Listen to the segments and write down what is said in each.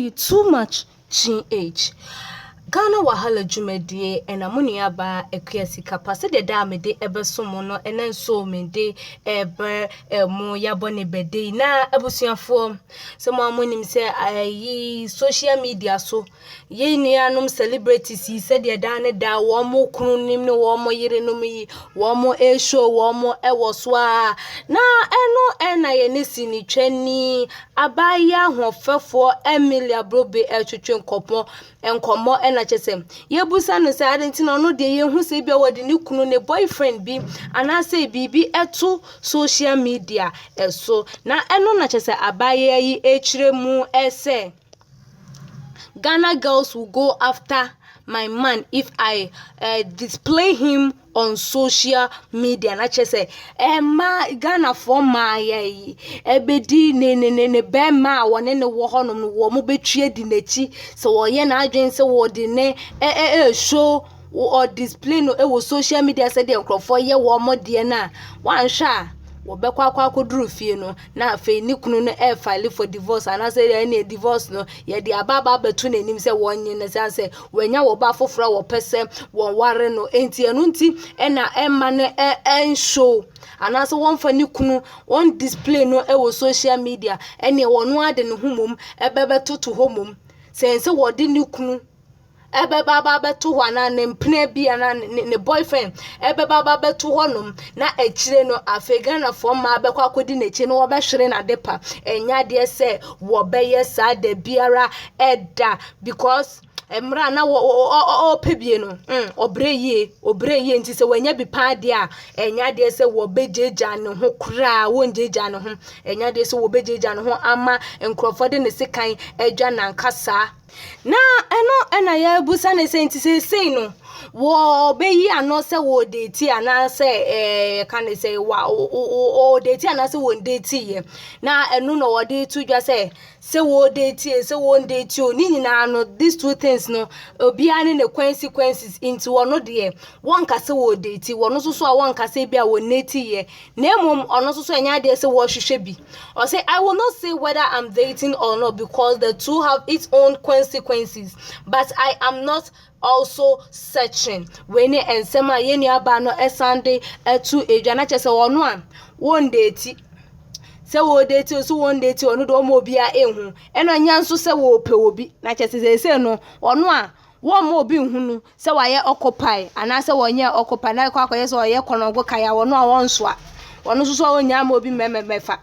Ɛyɛ too much GH. Ghana Wahala dwumadie ɛna mo nuabaa Akua Sikapa sɛdeɛ da a mede ɛbɛso mo no, ɛnɛ nso mede ɛbrɛ mo yɛabɔ ne bɛde yi. Na abusuafoɔ, sɛ mo a monim sɛ ayi social media so yɛn nuanom celebrities yi, sɛdeɛ daa ne daa wɔn mo kununom ne wɔn mo yerenom yi wɔn ɛreshow wɔn ɛwɔ so a, na ɛno ɛna yɛne sinitwani abaayewa ahoɔfɛfoɔ Emelia Brobbey ɛretwetwe nkɔmmɔ. Ɛna kyerɛ sɛ yɛbusa no sɛ ade nti na ɔno deɛ yɛhu sɛ ebia wɔde ne kunu, ne boyfriend bi anaasɛ biribi ɛto social media ɛso. Na ɛno na kyerɛ sɛ abaayewa yi ɛrekyerɛ mu ɛsɛ Ghana girls will go after my man if I display him on social media. Na kyerɛ sɛ ɛma Ghanafoɔ mmaayɛ yi ɛbɛdi ne bɛrima a wɔne ne wɔ hɔnom no, wɔn bɛtwi adi n'akyi sɛ wɔyɛ n'adwene sɛ wɔde ne ɛ ɛ ɛreshow or display no ɛwɔ social media sɛdeɛ nkurɔfoɔ yɛ wɔn deɛ no a, wɔanhwɛ a wɔbɛkɔ akɔduru fie no na afei ne kunu no ɛrefile for divorce anaasɛ ɛne divorce no yɛde aba abɛto n'anim sɛ wɔnye no sɛ wɔanya wɔ foforɔ a wɔpɛ sɛ wɔware no. Enti ɛno nti ɛna ɛma no ɛnshow anaasɛ wɔmfa ne kunu wɔn display no ɛwɔ social media. Ɛneɛ wɔn ade ne ho mmom ɛbɛbɛtoto hɔ mmom sɛ wɔde ne kunu ɛbɛba aba abɛto hɔ anaa ne mpena bi anaa ne boyfriend ɛbɛba aba abɛto hɔnom, na akyire no afei Ghanafoɔ mmaa bɛkɔ akɔdi n'akyi na wɔbɛhwere n'ade pa. Ɛnyɛ adeɛ sɛ wɔbɛyɛ saa da biara ɛda, because mmerɛ a na ɔrepɛ bie no, ɔbrɛ yie, ɔbrɛ yie. Nti sɛ wanya bi paa deɛ a, ɛnyɛ adeɛ sɛ wɔbɛgyaagyaa ne ho koraa. Wɔngyaagyaa ne ho, ɛnyɛ adeɛ sɛ wɔbɛgyaagyaa ne ho ama nkurɔfoɔ de ne sekan adwa n'ankasa. Na ɛno ɛna yɛrebusa ne sɛ nti seesei no wɔbɛyi ano sɛ wɔdate anaasɛ ka ne sɛ wa wɔdate anaasɛ wɔndate yɛ. Na ɛno na wɔde to dwa sɛ wɔdate, sɛ wɔndate o, ne nyinaa no, these two things no, obiara ne ne consequences. Nti wɔno deɛ wɔnka sɛ wɔdate, wɔno nso so a wɔnka sɛ bi a wɔnnate yɛ, na mmom ɔno nso so ɛnyɛ adeɛ sɛ wɔrehwehwɛ bi. Ɔsɛ, "I will not say whether I'm dating or not because the two have its own consequences, but I am not also searching." Wei ne nsɛm a yɛn nuabaa no ɛsan de ɛto edwa. Na kyerɛ sɛ ɔno a wɔndate, sɛ wɔdate o, sɛ wɔndate, ɔno deɛ ɔma obiara ehu. Ɛna ɔnyɛ nso sɛ wɔɔpɛ obi. Na kyerɛ sɛ seesei no ɔno a wɔmma obi nhu no sɛ wayɛ occupy anaasɛ wɔnyɛ occupy na ɛkɔ akɔyɛ sɛ ɔyɛ kɔnɔngo kaya. Ɔno a wɔnsoa ɔno nso so a ɔnnya ama obi mmɛmɛmɛfa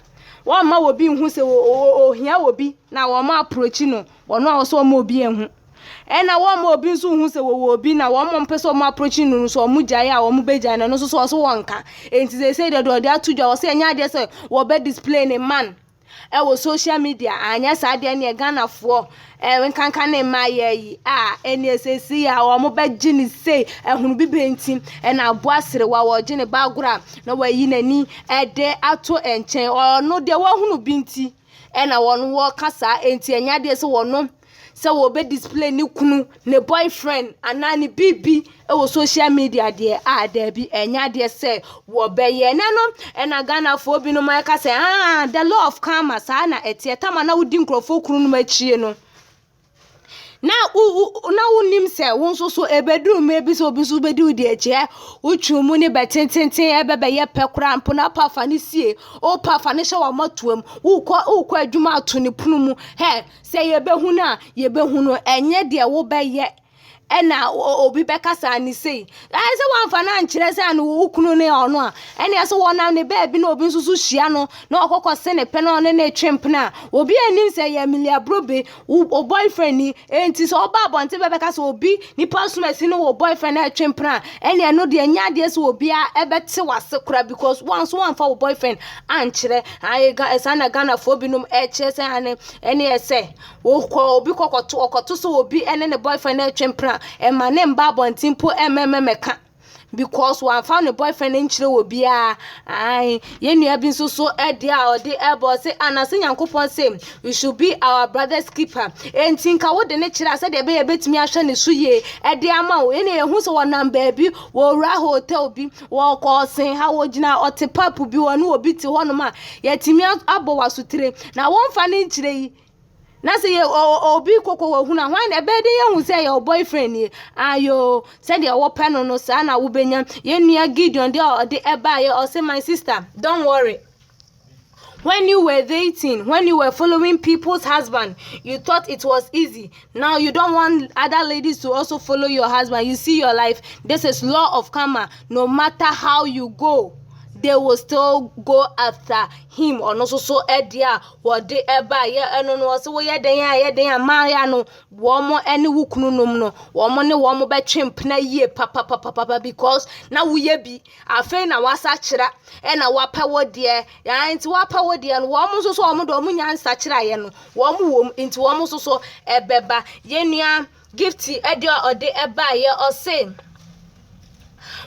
wɔmma obi nhu sɛ ohia obi na wɔn approach no. Ɔno a wɔsɛ ɔma obi ehu, ɛna wɔmma obi nso hu sɛ wɔwɔ obi na wɔn mpɛ sɛ wɔn approach no nso, wɔn gyae a wɔn bɛgyae no, ɛno nso so ɔso wɔn nka. Nti seesei deɛ ɔde ato dwa, wɔsɛ ɛnyɛ adeɛ sɛ wɔbɛ display ne man ɛwɔ social media. Anyɛ saa deɛ neɛ Ghanafoɔ nkanka ne mmaayɛ yi a ɛne esiesie a wɔn bɛgye ne sei ɛhunu bi bɛnti ɛna aboa serewa wɔgye ne ba agorɔ a na wɔayi n'ani ɛde ato nkyɛn. Ɔno deɛ wɔahunu bi nti ɛna wɔn wɔka saa. Nti ɛnyɛ adeɛ sɛ wɔn sɛ wɔbɛ display ne kunu, ne boyfriend anaa ne biribi ɛwɔ social media deɛ a, daabi, ɛnyɛ adeɛ sɛ wɔbɛyɛ. Ɛnɛ no ɛna Ghanafoɔ binom ɛka sɛ, ah, the law of karma, saa na ɛteɛ. Tama na wodi nkurɔfoɔ kunu nom akyie no na wo na wonim sɛ wo nso so ebeduru mmerɛ bi sɛ obi nso bɛdi wo di akyi ɛ wotwi mu ne bɛtententen ɛbɛbɛyɛ pɛ koraa mpo na apa afa ne sie wopa afa ne hyɛ wɔn mɔtoam, wokɔ adwuma ato ne pono mu hɛ sɛ yɛbɛhu no a yɛbɛhu no. Ɛnyɛ deɛ wobɛyɛ ɛna obi bɛkasa ne sei ɛyɛ sɛ wɔamfa no ankyerɛ sɛ ano wo kunu ne ɔno a ɛne ɛsɛ wɔnam ne baabi na obi nso so hyia no na ɔkɔkɔ se ne pɛ na ɔne ne twe mpena a obi anim sɛ yɛ Emelia Brobbey wo boyfriend ni. Enti sɛ ɔba abɔnten bɛbɛka sɛ obi nipa som asi ne wo boyfriend na ɛtwe mpena a, ɛne ɛno deɛ ɛnyɛ adeɛ sɛ obiara ɛbɛte wase kora, because wɔn nso wɔamfa wo boyfriend ankyerɛ. Ayɛ saa na Ghanafoɔ binom ɛkyerɛ sɛ ane ɛne ɛsɛ wokɔ obi kɔkɔto ɔkɔto sɛ obi ɛne ne boyfriend na ɛtwe mpena, ɛma ne mba abɔnten mpo ɛmɛmɛmɛka because wamfa ne boyfriend nkyerɛ wɔ biara. Ae, yɛn nua bi nso so ɛde a ɔde ɛbɔ sɛ anase Nyankopɔn sɛ we should be our brother's keeper. Enti nka wode ne kyerɛ a sɛdeɛ ɛbɛyɛ ɛbɛtumi ahwɛ ne so yie ɛde ama wo. Ɛna yɛhu sɛ wɔnam baabi, wɔwura hotel bi, wɔkɔ ɔsen ha, wɔgyina ɔte pap bi, wɔne obi te hɔnom a yɛtumi abɔ w'asotire na wɔmfa ne nkyerɛ yi. Na sɛ yɛ obi kɔkɔ wɔ hunu a, hwan na ɛbɛyɛ dɛ yɛahu sɛ ɛyɛ wo boyfriend nie? Ayoo, sɛdeɛ wopɛ no no, saa na wobɛnya. Yɛn nua Gideon deɛ ɔde ɛbaeɛ, ɔse my sister, don't worry. When you were dating, when you were following people's husband, you thought it was easy. Now you don't want other ladies to also follow your husband. You see your life. This is law of karma. No matter how you go, they will still go after him. Ɔno nso so ɛdeɛ a wɔde ɛbaeɛ ɛno no ɔsɛ woyɛ den a yɛ den a mmaayɛ no wɔn ne wo kunu nom no wɔn ne wɔn bɛtwe mpena yie papapapapa because na woyɛ bi afei na wasakyera ɛna wapɛ wo deɛ yan nti wapɛ wo deɛ no wɔn nso so wɔn de wɔn nya nsakyeraeɛ no wɔn wɔ mu nti wɔn nso so ɛbɛba. Yɛn nua Gifty ɛdeɛ ɔde ɛbaeɛ, ɔse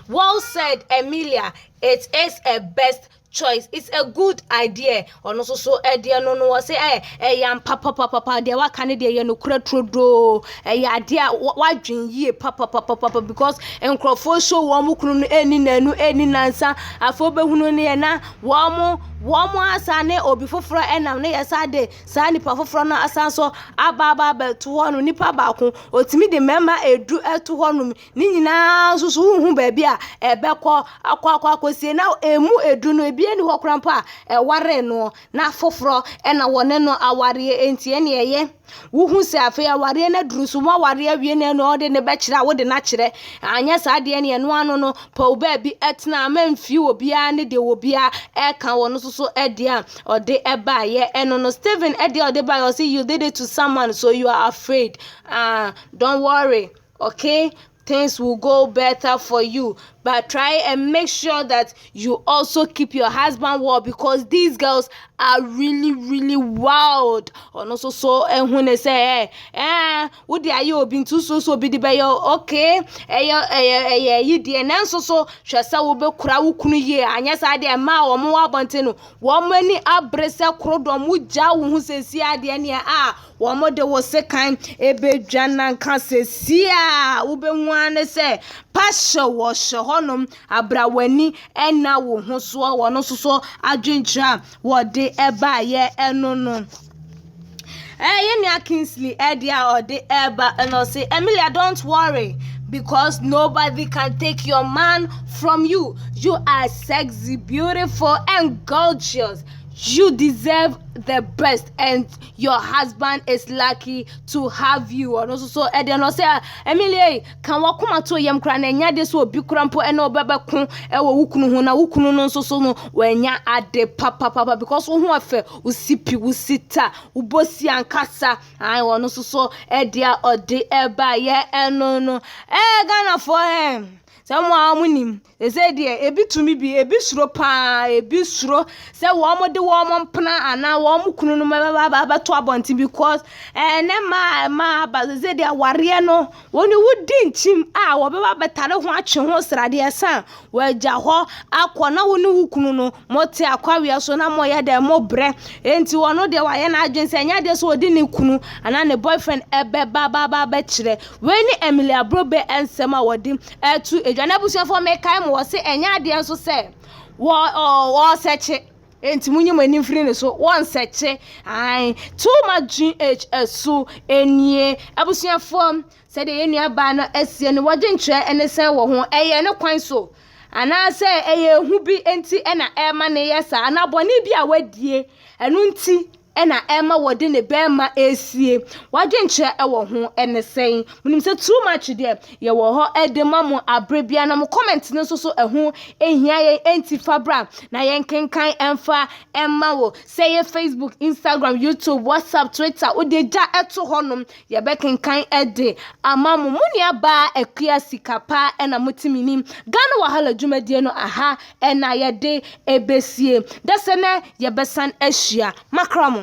well said, Emilia. It is a best choice, it's a good idea. Ɔno nso so ɛdeɛ no wɔ sɛ ɛyɛ ampa papapapa. Deɛ waka ne deɛ yɛ nokora turodoo. Ɛyɛ adeɛ a wadwen yie papapapapa because nkurɔfoɔ so wɔn kunu no ɛni nanu ɛni nansa afɔ bɛhunu no yɛ na wɔn asa ne obi foforɔ ɛnam ne yɛ sa de saa nipa foforɔ no asan so aba abɛto hɔ no. Nipa baako otumi de mmarima 10 ɛto hɔ nom ne nyinaa nso so huhu baabi a ɛbɛkɔ akɔ akɔsie na emu 10 no ebi ni hɔ koraa mpo a ɛware no na foforɔ ɛna wɔne no awareɛ. Nti ɛne ɛyɛ wohu sɛ afei awareɛ no aduru so mo awareɛ awie no ɛna ɔde ne bɛkyerɛ a wode no akyerɛ anyɛ saa deɛ ne ɛno ano no pɛ wo baabi ɛtena ama mfie wɔ biara ne deɛ wɔ biara ɛka wɔ no nso so. Ɛdeɛ a ɔde ɛbaayɛ ɛno no Steven ɛdeɛ a ɔde baayɛ, ɔse you did it to someone, so you are afraid. Ah, don't worry, okay? Things will go better for you, but try and make sure that you also keep your husband well because these girls are really, really wild. Ɔno nso so ɛhu ne sɛ wode ayɛ obi nti so obi de bɛyɛ okay. Ɛyɛ yi deɛ nanso so hwɛ sɛ wobɛkura wo kunu yie. Anyɛ saa deɛ mmaa a wɔn wɔ abɔnten no wɔn ani abere sɛ korodɔm wogya wo ho sɛsi adeɛ neɛ a wɔn de wo sekan ebedwa nanka sɛsi a wobɛhu ara ne sɛ pahyɛ wɔhyɛ hɔnom abrawani ɛna wo ho soɔ. Wɔn nso so adwenkyerɛ a wɔde ɛbaayɛ ɛno no yɛn nua Kingsley ɛde a ɔde ɛba ɛna ɔse Emilia, don't worry because nobody can take your man from you. You are sexy, beautiful and gorgeous. You deserve the best and your husband is lucky to have you. Ɔno nso so ɛdeɛ no ɔsɛ Emilia ka wakoma to yam kora na ɛnya de so obi kora mpo ɛna ɔbɛbɛko ɛwɔ wo kunu ho na wo kunu no nso so no wanya ade papapapa because wo ho afɛ, wo si pi, wo si ta, wo bɔ si ankasa. Ayi ɔno nso so ɛdeɛ a ɔde ɛba yɛ ɛno no Ghanafoɔ sɛ mo a mo nim ɛsɛ deɛ ebi tumi bi ebi suro paa. Ebi suro sɛ wɔn de wɔn mpena anaa wɔn kunu no bɛba abɛto abɔnten because ne mmaa aba sɛ deɛ awareɛ no wɔn ne wodi nkyim a wɔbɛba abɛtare ho atwe ho sradeɛ san wɔagya hɔ akɔ na wɔn ne wo kunu no mote akɔawia so na moyɛ dɛ mo brɛ. Enti wɔn deɛ wɔayɛ n'adwene sɛ ɛnyɛ adeɛ sɛ wɔde ne kunu anaa ne boyfriend ɛbɛba ba abɛkyerɛ. Wei ne Emilia Brobe nsɛm a wɔde ɛto edwa. Na abusuafoɔ, mekae mo wɔ se ɛnyɛ adeɛ nso sɛ wɔ wɔɔsɛkye nti munyi mo ani mfiri ne so wɔnsɛkye ae. Too Much GH ɛso nie. Abusuafoɔ, sɛdeɛ yɛn nua baa no asie no wɔgye nkyerɛ ɛne sɛn wɔ ho? Ɛyɛ ne kwan so anaasɛ ɛyɛ ehu bi nti ɛna ɛrema ne yɛ saa anaa bɔne bi a wadie ɛno nti ɛna ɛma wɔde ne bɛrima esie? Wadwe nkyerɛ ɛwɔ ho ɛne sɛn? Munim sɛ Too Much deɛ yɛwɔ hɔ ɛde ma mo abere bia na mo comment no nso so ɛho ehia yɛn. Enti fa bra na yɛn kenkan ɛmfa ɛma wo sɛ yɛ Facebook, Instagram, YouTube, WhatsApp, Twitter. Wode gya ɛto hɔnom yɛbɛkenkan ɛde ama mo. Mo nua baa Akua Sika Pa ɛna mo ti mi nim Ghana Wahala dwumadie no aha ɛna yɛde ebesie dasɛ nɛ yɛbɛsan ahyia makra mo.